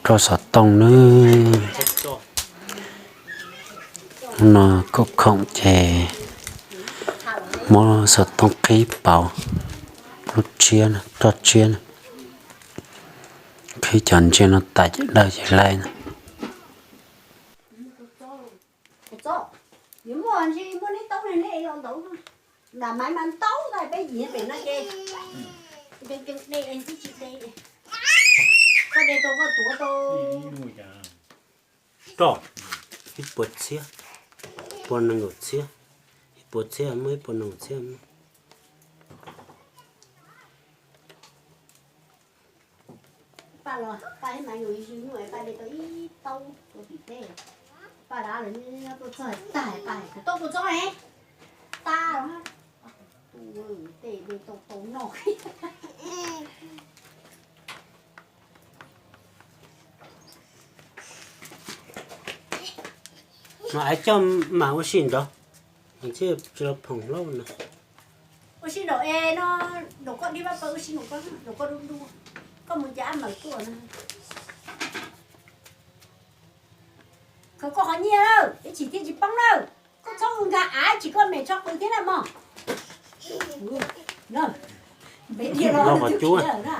Roj xov tooj nawb. No kuj khoom ces muab xov tooj qhib pauv lub tshiab, roj tshiab na. Qhib cov ntsia no tas ces dawb ces laib na. Yuav muaj ntshe muaj neb taub ne, neb los ntawd. Nram Maiv mas ntau ntau peb yim pem no ces de tsis de. Koj de tau koj tuav tau. Roj ib puas txhiab, puas nees nkaum txhiab, ib puas txhiab muaj ib puas nees nkaum txhiab. Paj los paj ib mas yus yus nyuaj paj de tau ib taub ua tim teb. Paj dab los nyob tuaj txog tag paj kuv tau kuv txob ne. Tag los tu tej de tau tau noj. No es coj mam ua si nrov, thiaj tsis los phoom hlob no. Ua si nraum es no, nraum koj dib paj paws ua si nraum koj, nraum koj dub dub, koj mus cas ab mawm tuaj na. Khaws koj qhov nyiaj lawm, ib chim thiaj tsis poob lawm. Koj txhob ua nkag av, ib chim koj mem tso qws thiab na mog. Npem dhia los qhov cub na.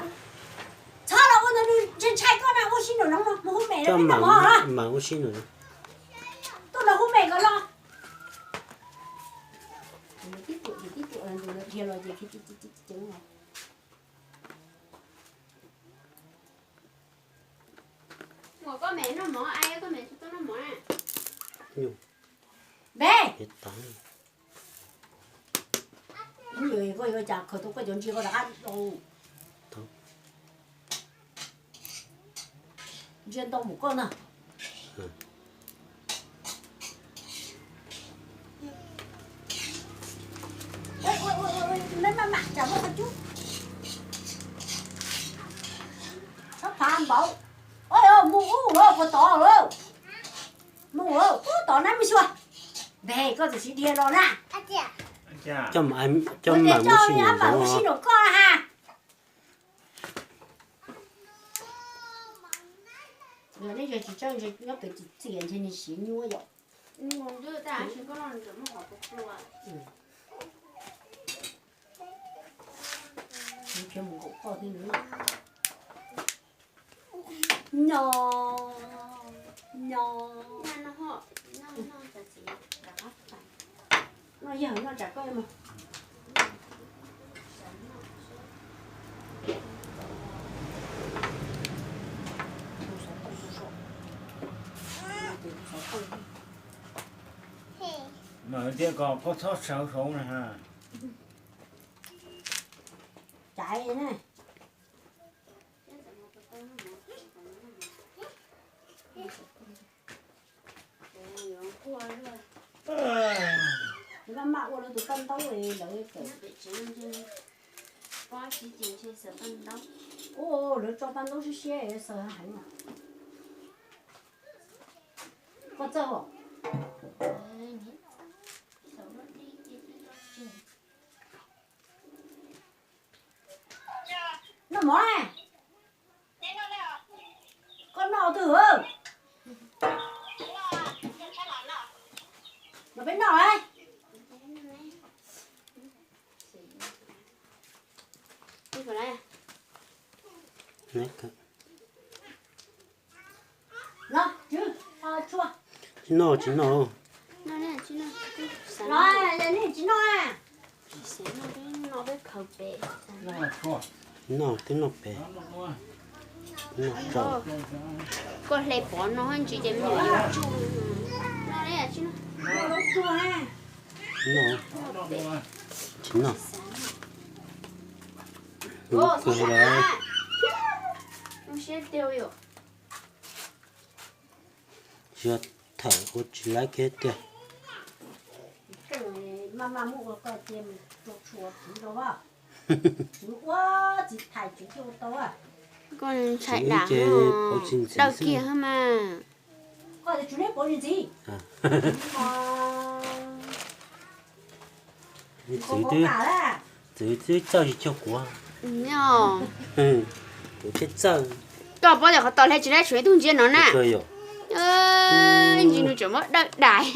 Txhob los ua ntawd, nws ntshai ntshai koj na, ua si nraum no, mus hu mem los peb noj mov na. Tuaj los hu mem kom los. Tib tuam, tib tuam dhia los ces ceev os. Muam, koj mem noj mov, ai koj mem tsis tuaj noj mov na. Npe. Koj yuav cas khaws tau koj cov ntsia koj rov qab. Ntsia ntau mus koj na. Maj mam tsam muaj qhov cub. Txhob phav npaum. Mus ub puas tod lawm. Mus ub tod nab mus xyuas. Npe koj txawm siv dhia los na. Coj mam mus si nraum koj ha. Nej yog tsis txawj nyob pem txiv txias ntshe nws siav nyuaj yom. Nyob, nyob. Noj yawg noj tsam koj mus. Mas tias kom koj txhob sawv saud na ha. Tsaiv na. Maj mam ua lawv tus paj ntaub lawv tawm. Ua lawv tso paj ntaub siab siab xaws heev. Koj txawj os. Noj mov na. Koj noj twg? Los peb noj. Tsis noj, tsis noj. Los, nej tsis noj. Noj twb noj pem. Noj tso. Koj hle pov no ntsis ces me nyuam yuav tsuj. Noj, tsis noj. Kuv siab tiag yom. Tsis yog thawm ua tsis laib kiag tiag. Koj ntshai dam, dawj kiag mas. Txwv twb, txwv twb txawj tsis cuag kuv. Kuv thiaj txawj. Koj paub tias qhov tod hle tsis laib tshuav ib tug ntsia no na. Ntsis nws tseem muab dawb dais.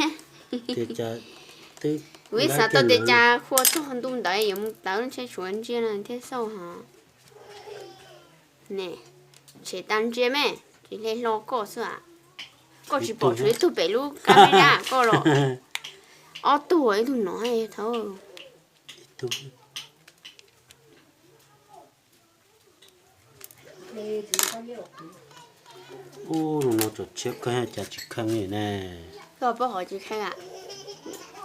Kuv ib xav tau tias cas hua txog ntu ntawd yuav mus tawv ntshe tshuav ntsia no thiab xauj hos. Ne, tshem tas ntsia me, tsis hle hlo koj xwb a. Koj tsis pom tshuav ib tug pem lub kab me na koj los. Ob tug ib tug no thawb. Ub, no tseem tshiab kawg cas tsis kheej li ne. Koj paub qhov tsis kheej a?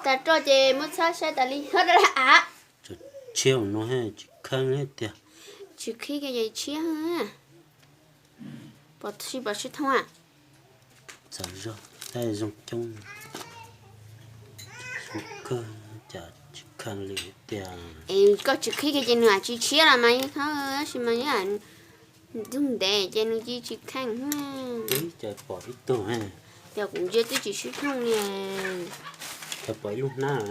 Tas roj ces muab txhab saib tas li hov dab av. Tseem tshiab no tsis kheej li tiag. Tsis khib kiag ces tshiab. Pom sib pom sib thooj a. Txawm zog, zoo coob. Zoo kawg cas tsis kheej li tiag. Es koj tsis khib kiag ces nws tsis tshiab los mas, tab sis mas yog nws ntev ces nws cia tsis kheej. Cas pom ib tug, yog kuv ntsia twb tsis sib thooj li. Cas pom ib lub hnab.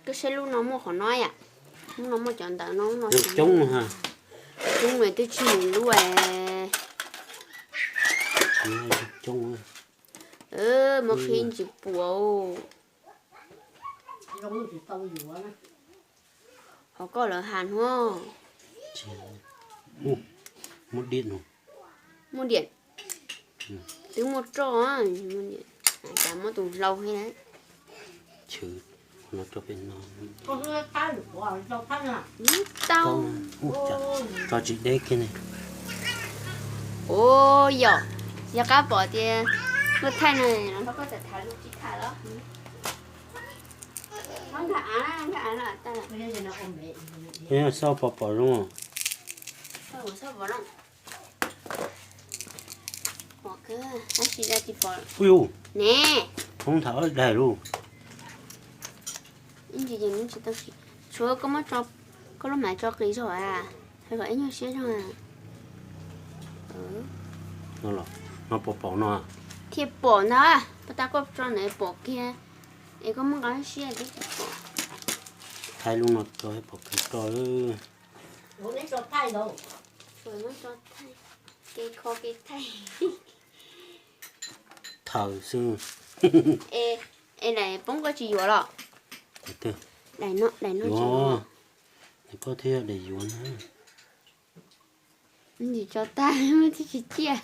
Koj saib lub no muaj qhov no yom, lub no muaj cov ntawv no, lub no coob, coob twb tsis mus lub. Muab qhib ntsis puas. Qhov koj lawv has no. Muaj diam, twb muaj roj, cas muab tus hlau he. Tau, tso tsis deb kiag ne. Ua yog, yog qab pom tias muaj thaij no, koj txawm tham lus tsis tham los. Xauj pom pom zoo. Pom kawg, tab sis ua tsis pom ne. Hoob tham daig lauj. Ib ntsis ces nws tsis tau siv, tshuav koj muab koj lub mav tso qis zog, kom ib nyuag siab zog. No pom pom no. Thiaj pom ntag, pas tas koj tso ntawd pom kiag, es koj muab nqa siab twb tsis pom. Thaij lub no tso pom kiag koj. Thaws xwb. Es daim poob koj tsis yuav los? Daim no, daim no tsis yuav. Koj thiaj daim yuav na. Ntsis tso tag thiaj tsis ciaj.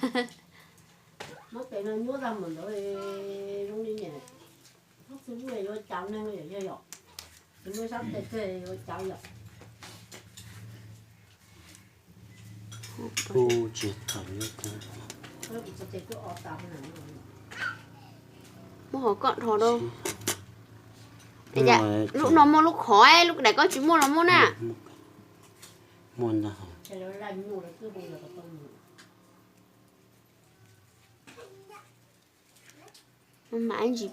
Muab qhov koj dhos rau. Lub no muaj lub qhov, lub daim koj tsis muaj los muaj na. Muaj ntag. Mam ntsis,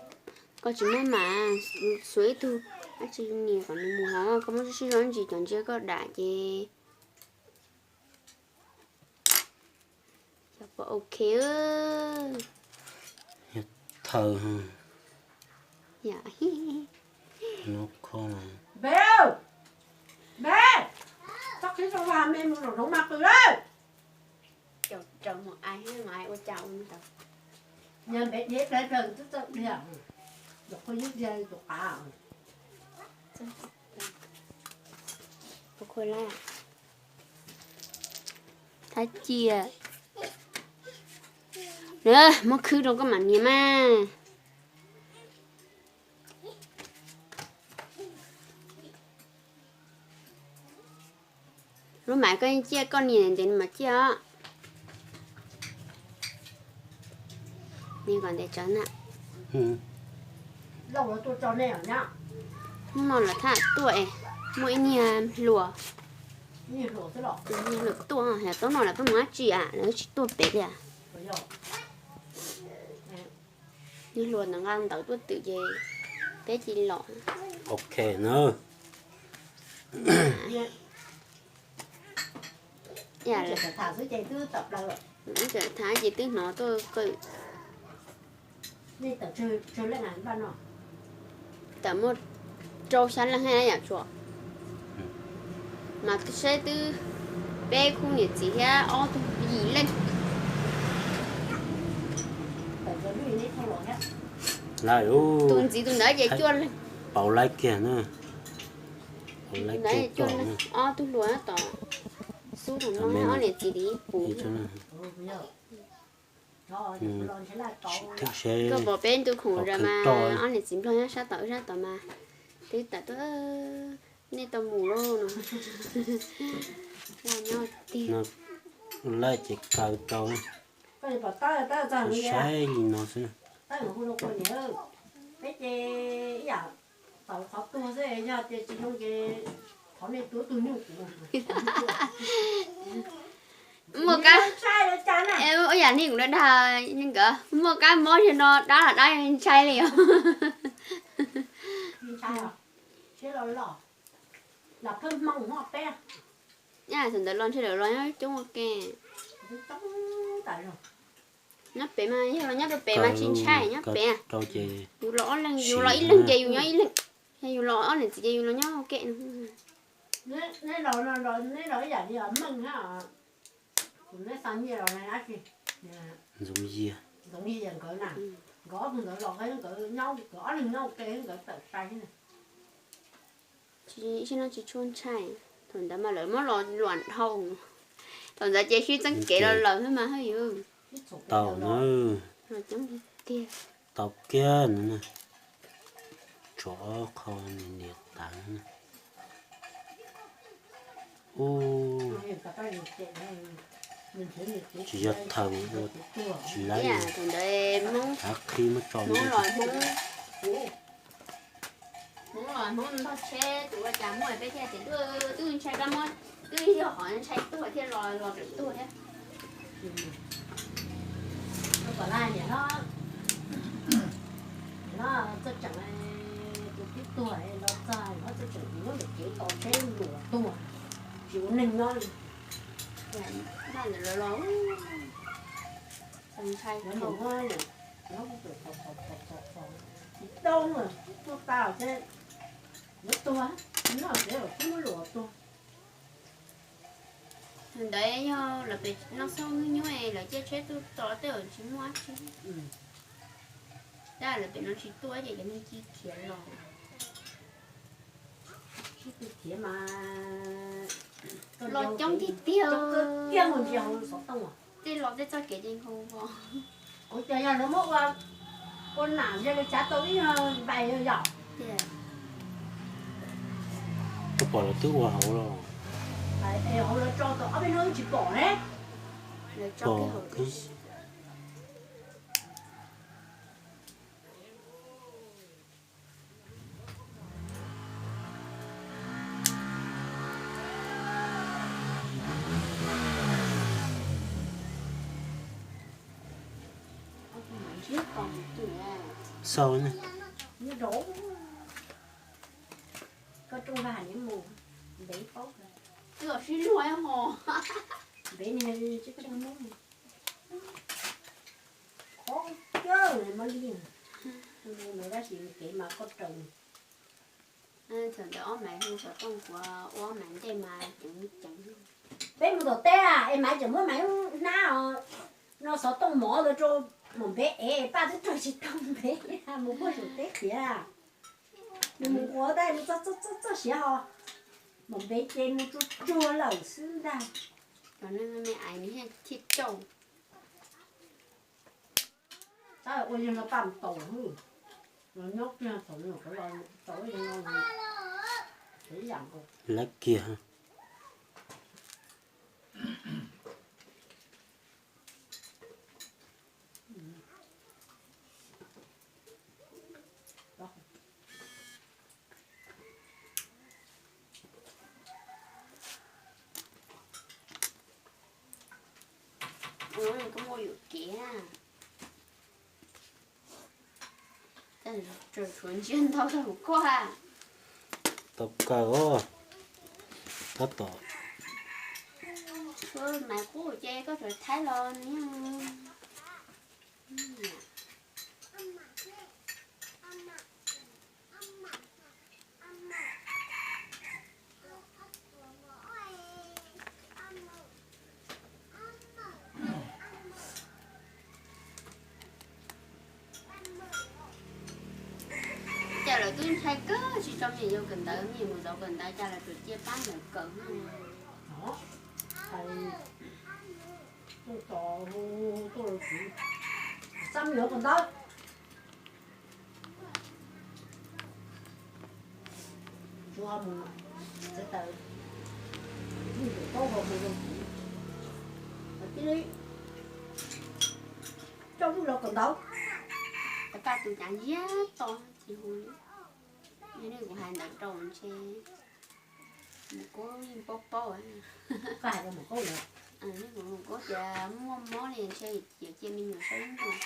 koj tsis muab mam xuav ib tug dab tsi ni kom nws mus hov, koj muab sib sib zog ib ntsis cov ntsia koj dam ces. Yog pom ok. Yog thaws. Nbe, nbe, txhob qhib rau vaj me mus zaum hloov mas qw lawm. Caum raws mus ais mas ua cas ua ntawd. Yog npe deb dab raws twb txawj dhia, tus qhua yub dhia tus qav. Thab cia. Muab khwb rau koj mam nias mas. Lub mam koj ciaj koj nias ntev nws mam ciaj os. Nias kom ntev tsawv na. Hnub no lawv thaj tuaj es muaj ib niag hluas, niag hluas tuaj, yog tub no lawv pheej mus dab tsi a, lawv tsis tuaj pem li. Niag hluas ntawd nqa ntawv tuaj twm ces peb cia li los. Ok na. Txawm tham ces twb hnov tuaj kawm. Tawm muaj rau xya leej yam tsuas. Mas saib twb peb khub niam txiv thiab ob tug yim leej. Lawm, tus ntxiv tus ntawd ces cuaj leeg. Pauv laib kiag na. Pauv laib kiag, ob tug hluas tom xub no, ob niam txiv li ib puv. Koj pom peb ntu khoom ras mas ob niam txiv nplog nyob sab tom wb sab tom mas twb tawm tuaj, nej tau mus lauj no. Laj nyob tiag. Laj ces kaw tau, saib li no xwb. Peb ces ib yam tau qhov tuag xwb, yog tias tsis zoo ces thov nej tua tug nyuj kuv. Muaj kab, ib yam li kuv dag nkawd, muaj kab mob li no dab los dab ntshai li os. Thaum ntawd los ntshe lawv los nyob coob ua ke. Nyob pem mas yog los nyob rau pem mas tsis ntshai, nyob pem. Yus los ob leeg, yus los ib leeg ces yus nyob ib leeg, yog yus los ob niam txiv ces yus los nyob ua ke no. Neb los ib yam li meej na, kuv neb xa nyiaj los dab tsi, Ntxoov Yias nkawd na, nkawd ob tug ntawd los nkawd nyob, nkawd ob leeg nyob ua ke nkawd tawm sai xwb na. Tsis, ib sij no tsis tshua ntshai, thaum ntawd mas lawv muab los luam dhau, thaum ntawd ces sib txeeb kev los lawm xwb mas haj yus. Tau na, tau kiag no na, tsov qho niam niam tas na. Ub, tsis yog thaum ua tsis laib, av qhi muab tso. Hmoob los Hmoob ntog tsheb tus ua cas muaj peb thiaj tias twb ntshai kab mob, twb yog qhov ntshai tuag thiaj los los raws tuag thiab. Kom laj niam hlob, niam hlob txawj tseem, tus twb tuag los txog hlob txawj tseem muab lawm kev tos tsheb luam tuag, tsis ua neeg nyob li. Ntawd lawv los txaus ntshai, tsis tau, tuag tas ces yuav tuag, nyob tsev los twb muab luam tuag. Ntawd yog lawv pem no xauj nyuj nyuj lawv caij tsheb tuaj tso tej zaum tsis muaj dab tsi. Tab lawv pem no tsis tuaj ces cov neeg ci khiav los. Los coob tiag tiag, tej los tej txoj kev ces nkaus vos. Ua cas yog lawv muab ua, ua nam yog lawv tsav tau ib nyuag npais yom. Koj pom lawv twb ua hauv los? Hauv lawv tso tau ob peb hnub tsis pom ne. Pom. Xaus ne. Koj rooj vag niam mus, ntev paub. Twb sib luag ho. Ntev niag tseeb tseeb Hmoob. Qhov kawg mas li, tab sis kev mas koj raws. Thaum ntawd ob Maiv hu xov tooj kuv ua ob Maiv ntej mas ceev ceev. Peb mus tom teb es Maiv tseem muab Maiv hnab os, no xov tooj mov ntawd rau Maiv Npev es Paj twb raug tsis tau Npev mus puag saum teb tiav. Nws mus ua tab nws txoj txoj siav ho, Maiv Npev ces mus tsuag tsuag lawm xwb ntag. Cov neeg me ais nws thiaj cauj. Tab ua yog no Paj mus tau, los nyob kiag thaum no, lawv kiag. Koj muaj yuam kev, tshuav ntsia ntau tau kuaj. Tau kawg os, tab tom. Maiv qub ces koj txawm thaij los nws. Twb ntshai kawg tsis tso me nyuam yaus kawm ntawv, me nyuam mus zov kawm ntawv cas los tsuas cia pab ntawd kawm. Tuaj tos, tuaj los tsuv, xab me nyuam kawm ntawv. Tsuv ho mus txawv taws, ib ntus taub hau mus zoo tsuv, tib li coj lub los kawm ntawv. Tov kaj tus cas ziab to tsis hu li. Yog nej kuv hais ntawd rau ntshe mus Kuab yeej paub paub. Koj hais rau mus Kuab lawm, mus Kuab tias muaj mob li ntshe yuav cia me nyuam saib ib ntsis.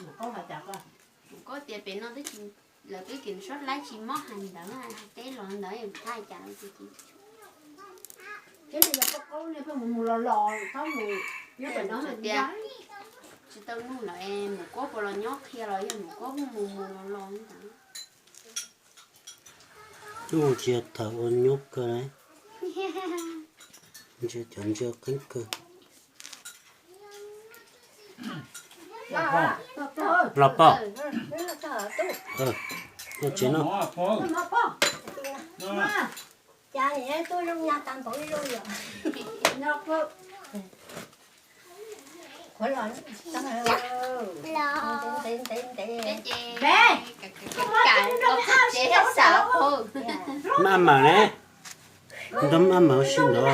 Mus Kuab hais cas koj, mus Kuab tias pem no twb tsis, lawv twb tsis sab laib tsis mob hais ntawd, hais teb los ntawd thaj cas los tsis tsis. Thiab nws yog poj qaub ne, pheej mus mus los los txhob mus nyob pem no tias tsis tau nug lawm es mus Kuab puas los nyob qhia los yog mus Kuab mus mus los los ntawd. Nub tsis yog thaum ua nyuab kawg, ntsia cov ntsia qeeb kawg. Los pog, los tsev no. Cas tuaj zoo nyab tas npaum ib lub yom. Qhuav los ntev ntev ntev. Maj mam ne, nrog maj mam ua si ntawd.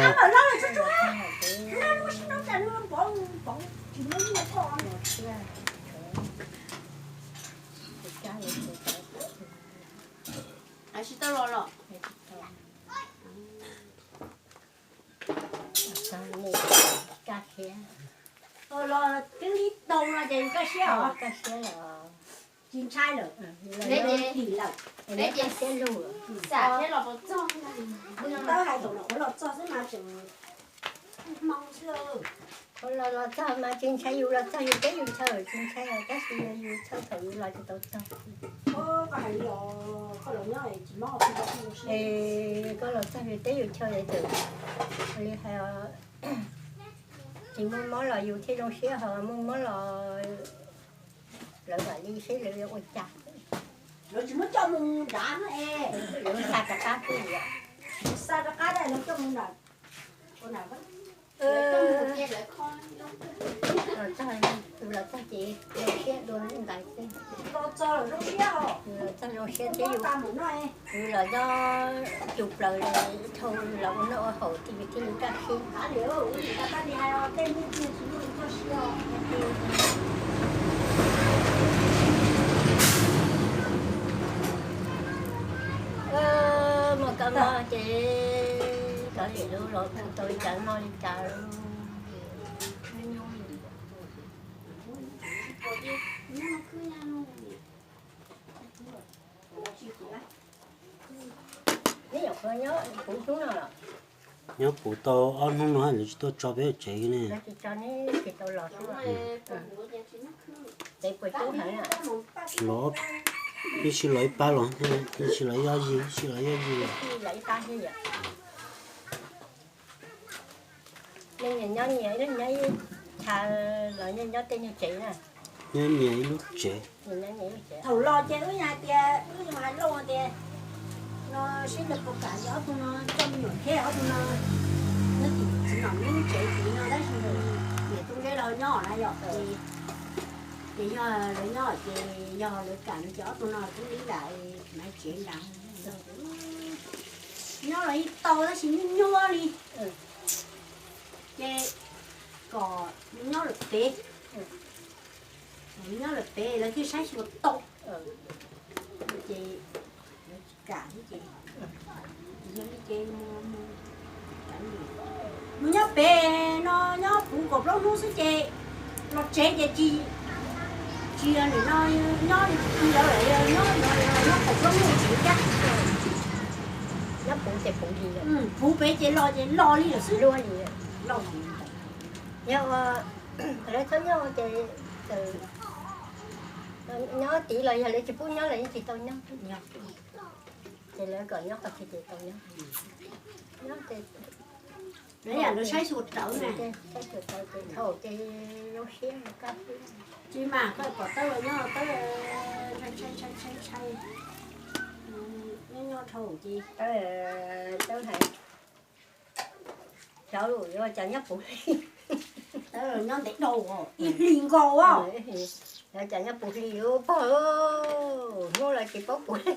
Tsis tau los los. Los twb ib tau no ces kaj siab os, kaj siab los tsis ntshai lawm. Tim lawm, kaj siab lug. Xav thiab los puas txog, kuv yog tab hais thaum no qhuav los txog xwb mas tseem hmoo xwb. Qhuav los los txog mas tsis ntshai, yus los txog yus teb yus chaw tsis ntshai, tab sis yus txhawj thaum yus los tsis tau txog. Koj hais li os, koj los nyob tsis mob, koj los txog yus teb yus chaw txawm li hais tsis muaj mob los yus thiaj zoo siab, ho muaj mob los lawv mam li seb lawv yuav ua cas. Lawv tsis muab coj mus nrad es lawv xa rov qab xwb, xa rov qab lawv coj mus nrad. Los txog, los txog ces zoo siab dua ntawd xwb. Los txog zoo siab thiab yus, yus los nyob cug plaws dhau los ua noj ua haus thiaj li kaj siab. Muaj kab mob ces kav liam lub los tau li cas noj li cas. Neb nyuam qhuav nyob puv hnub no los? Nyob puv tau ob hnub no lawv tsis tuaj tso peb tsev ne. Lawv tsis tso neb tsis tau los xwb. Tsev puas coob heev. Los, ib sij los ib pab los, ib sij los ib ob yig, ib sij los ib ob yig. Nej nyias nyob nyias, ib leeg nyob ib chav los nej nyob tej nyuag tsev na. Nyob nyias ib lub tsev. Thaum los ces wb hais tias, wb hais Looj tias, no seb nws puas kam ces ob tug no coj me nyuam thiab ob tug no nyob tim txiv nom lub tsev tid no tab sis niam tub neb los nyob na yom. Ces yog lawv nyob ces yog lawv kam no ces ob tug no kuv ib nram hauv tsev nrad. Nyob los yeej tau tab sis nyuaj nyuaj li. Ces kom nyob lawm pem, nyob lawm pem lawv thiaj saib xyuas tau. Ces lawv tsis kam thiab ces, ces yog li ces mus nyob pem no nyob puv kaum plaub hnub xwb ces los tsev ces tsis, tsis yog nim no nyob li lawv nyob, nyob kaum plaub hnub tsev thiab. Nyob puv ces puv li, puv pem ces los ces los li lawm xwb. Yog lawv txhob nyob ces nyob tid los yog lawv tsis pub nyob los yeej tsis tau nyob. Ces lawv kom nyob qhov twg ces tau nyob. Nyob ces Yam lawv saib xyuas rawv na. Saib xyuas rawv ces dhau ces zoo siab, kaj siab. Tsis mas koj pom tawb los nyob tawb ntshai ntshai ntshai ntshai ntshai. Nyob nyob dhau ces tawb hais, cov yuav cas nyob puv hli. Tawb los nyob ntev dhau, ib hlis nkaus. Yuav cas nyob puv hli pog, hnub los tsis paub puv hli,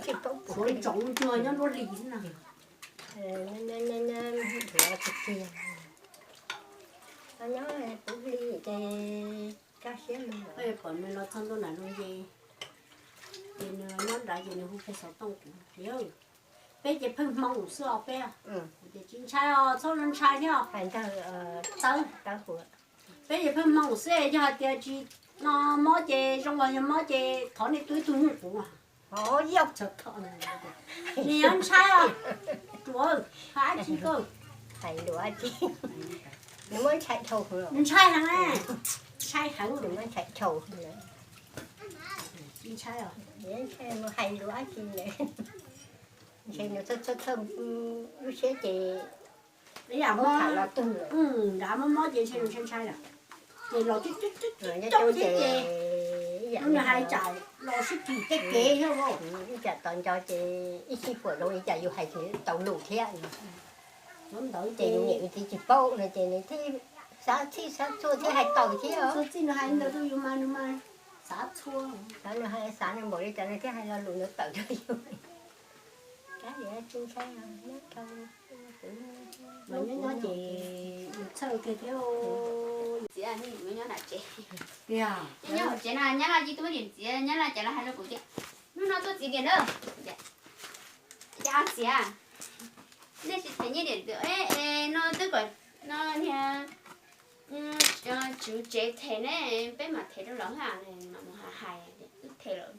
tsis paub puv hli. Ntsoov cuag nyob nruab hlis xwb na. Nyob puv hli ces kaj siab. Pom nws los txog ntua nram no ces, ces nws nyob nrad ces nws hu kiag xov tooj kuv tias, peb ces pheej hmoo xwb os peb. Ces tsis ntshai os, txhob ntshai thiab os. Tawb, peb ces pheej hmoo xwb, yog hais tias tsis no mob ces zoo, los yog mob ces thov nej tuaj ib tug nyuj quav. Nws yuav ntshai os. Ruam, hais dab tsi koj? Hais lus dab tsi? Nws muab ntshai dhau. Ntshai heev, ntshai heev, nws muab ntshai dhau. Tsis ntshai os. Ntshai mus hais lus dab tsi lawm. Ntshe nws txhawj txhawj lub siab ces ib yam muab tham los twg lawm. Nrad mob mob ces ntshe nws ntshai ntshai lawm. Ces los coob coob coob ces nws hais tsam los sib kis tej kev thiab. Ib tsam tos nco ces ib sij puam zoo ib tsam yus hais tsis tau lus thiab. Cov ntawd ces yus niam yus txiv tsis paub no ces nws thiaj xav txhij xav txhua thiab hais tawm thiab. Txhua txij nws hais ntawd rau yus mas nws mas xav txhua. Xav nws hais xav nws npaum li cas nws thiaj hais lo lus ntawd tawm rau yus. Kab li tsis ntshai, nyob dhau. Los nyob nyob ces yus txhawj kiag thiab. Txiv, nyob nram tsev. Nyob hauv tsev no nyab laj cia li tuaj muab diam txiav, nyab laj cas los hais rau kuv tias, hnub no tuaj txiav diam na. Cas txiav, nej tsis them nyiaj diam txiav no twb kom no niag tswv tsev them ne, peb mam them rau lawv mam mus hais, wb them lawm.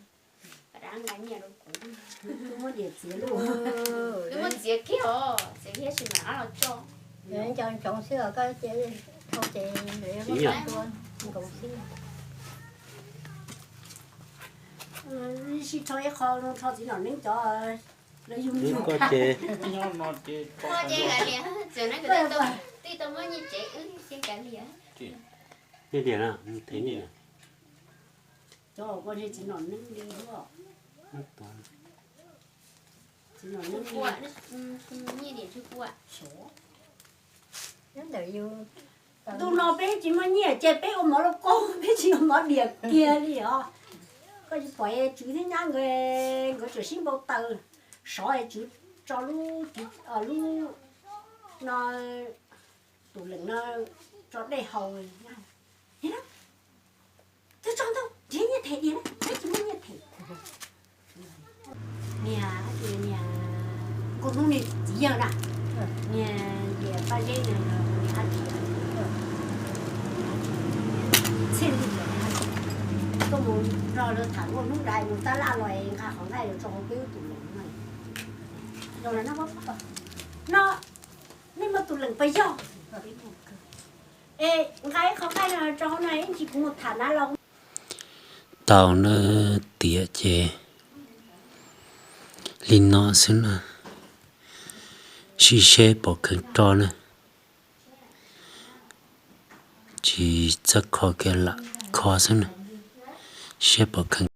Dab nqa nyiaj rau kuv, twb muab txiav kiag os, txiav kiag sis mam rov los tso. Nco ntsoov xwb os, koj cia dhau ces nkoos xwb. Sib rho ib qho, rho txiv nom neeb cov lawv yug yug. Ua ces kav liam, txiv nom neeb twb tau muab nyiaj tsev wb ces kav liam. Cov koj ntshe txiv nom neeb li. Txiv nom neeb li. Ntu no peb tsis muaj nyiaj ces peb ua mov lauj kaub, peb tsis ua mov diam kiag li os. Koj tsis pom Tswv thiab nyab nkawd, nkawd tseem sib npau taws, sov Tswv tso lub, lub no tus leem no tso dej haus. Twb tso ntau, nrhiav nyiaj them diam, peb tsis muaj nyiaj them. Niag, niag nkauj hnub niag txiv yawg na, niag yawg Paj Zeb no, niag Ab Tsi, txhiaj li lawm, koj mus nrog lawv tham nkauj hnub dais mus tab laj los nqa qhov nqaij los tso hauv peb lub tus leem no. No, nej muaj tus leem pas yog. Es nqa ib qho nqaij no tso hauv no ib ntsis kuv mus tham na los. Tau na, tiam ces li no xwb na, sib seb pom kheev roj na, tsis txawj kho kiag lam kho xwb na, seb pom kheev